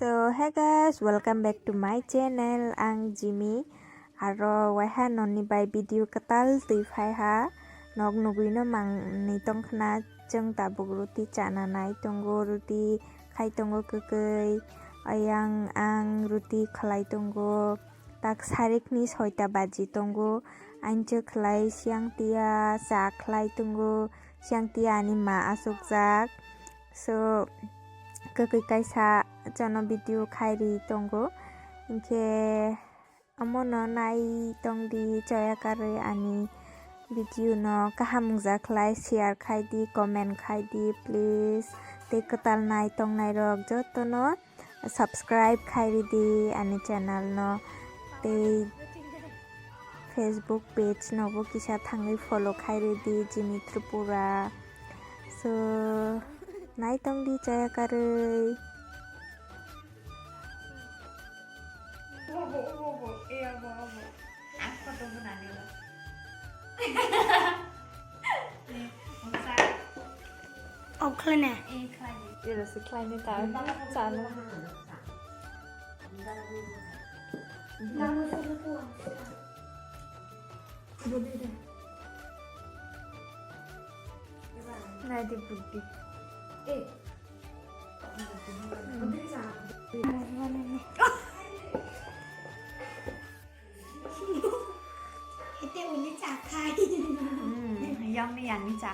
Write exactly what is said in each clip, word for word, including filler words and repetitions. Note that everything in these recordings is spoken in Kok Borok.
So, hey guys, welcome back to my channel. Ang Jimmy. Aro waiha noni bai video kwtal twi phai ha. Nok nugwi no mangnwi tongkhna, chwng tabuk ruti chana nai tongo, ruti khai tongo kwkwi. Ayang ang ruti khlai tongo. Tak sarikni soita baji tongo. Ang chwkhlai siyang tiya cha khlai tongo. Siyang tiya ani ma achukjak. So, kwkwi kaisa chano video khairi tongo. Hinkhe omono nai tongdi, choya karwi ani video no kaham wngjakhlai share khaidi, comment khaidi please. Tei kwtal nai tongnai rok jotono subscribe khairidi ani channel no. Tei Facebook page no bo kisa thangwi follow khairidi, Jimmy Tripura. So, nai tongdi choya karwi. Obo, obo, obo. Eh, obo, obo. Ang photo bo nani bo. Eh, omsa. Off khlaina. Eh, khlaini. Ero se khlaini ta. Chana. Nai di budi. Eh. Ete uni cha khai. Hmm, yummy, yummy cha.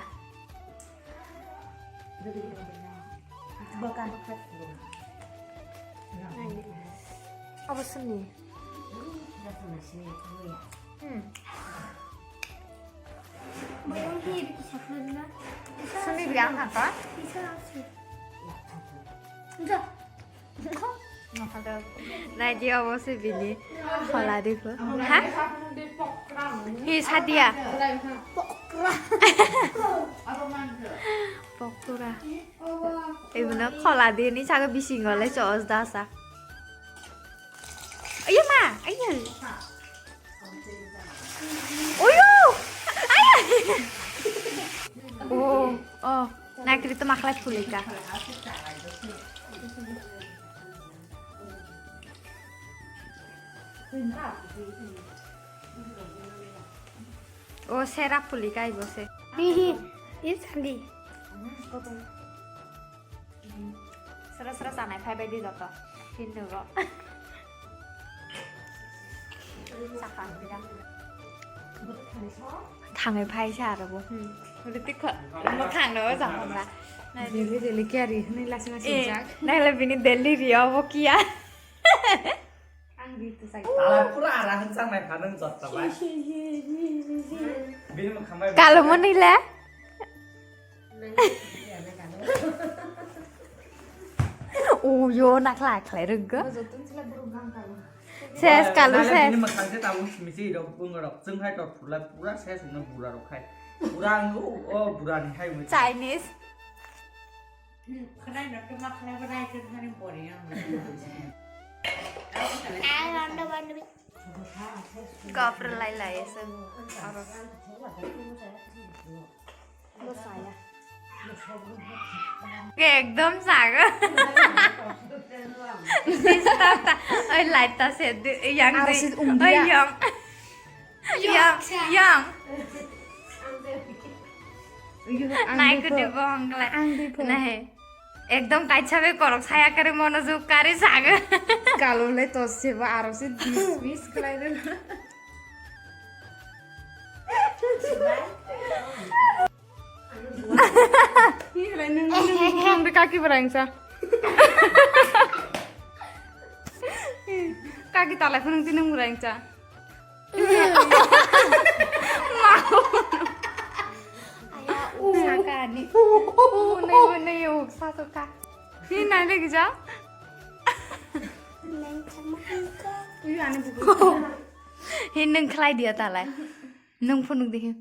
Boka. Abo sini. Hmm. Bayang hi bisa kena. Sini biang apa? Bisa sih. Enggak. Nai di obo se bini. Khola di ko. Ha? Hi sadia. Pokra. Pokra. Ibuno khola di ni sago bisingo le chos dasa. Ayo ma, ayo. Oyo. Ayo. Oh, oh. Nakri to makhla phulika. O sera phulika ibo se. Hi hi. Isandi. Sra sra sanai phai bai di joto. Hindu go. Sakha bira. Thangwi phai sa aro bo. Hmm. Uri tikho. Mo thang no jang ba. Daily daily carry ni lasing lasing jak. Nai le bini daily riya bo kiya. Ang di tu sai. Ala pura arahan sang nai phanang jotta bai. Bini mo khambai. Kalo mo ni le. Uyo, nakla khlai rwgw. Ses, kalu ses. Bini mwkhang se tabuk simi se rok, bung rok, chwng hai tor phulai pura ses wngna bura rok hai. Pura ang o, o bura ni hai wngwi. Chinese. Gopro lai lai se aro. Ekdom saga. Oi, light ta se yang. Aro dui. Sis umdia. Oi, yang. Yang, yang. Nai kudi bongla. Ang dui pho. Nai. Ekdom kaisa be korok saya kare monojog kare saga. Kalo le to seba aro se dismiss khlai rwna. Hi khlai nung, nung, nung, nung, kaki barang sa. Kaki talai phunung ti nung barang sa. Sakani. Unai, unai, uk, sasuka. Hi nai lagi ja? Uyu, ani buku. Hi nung khlai dia talai. Nung phunuk di hi.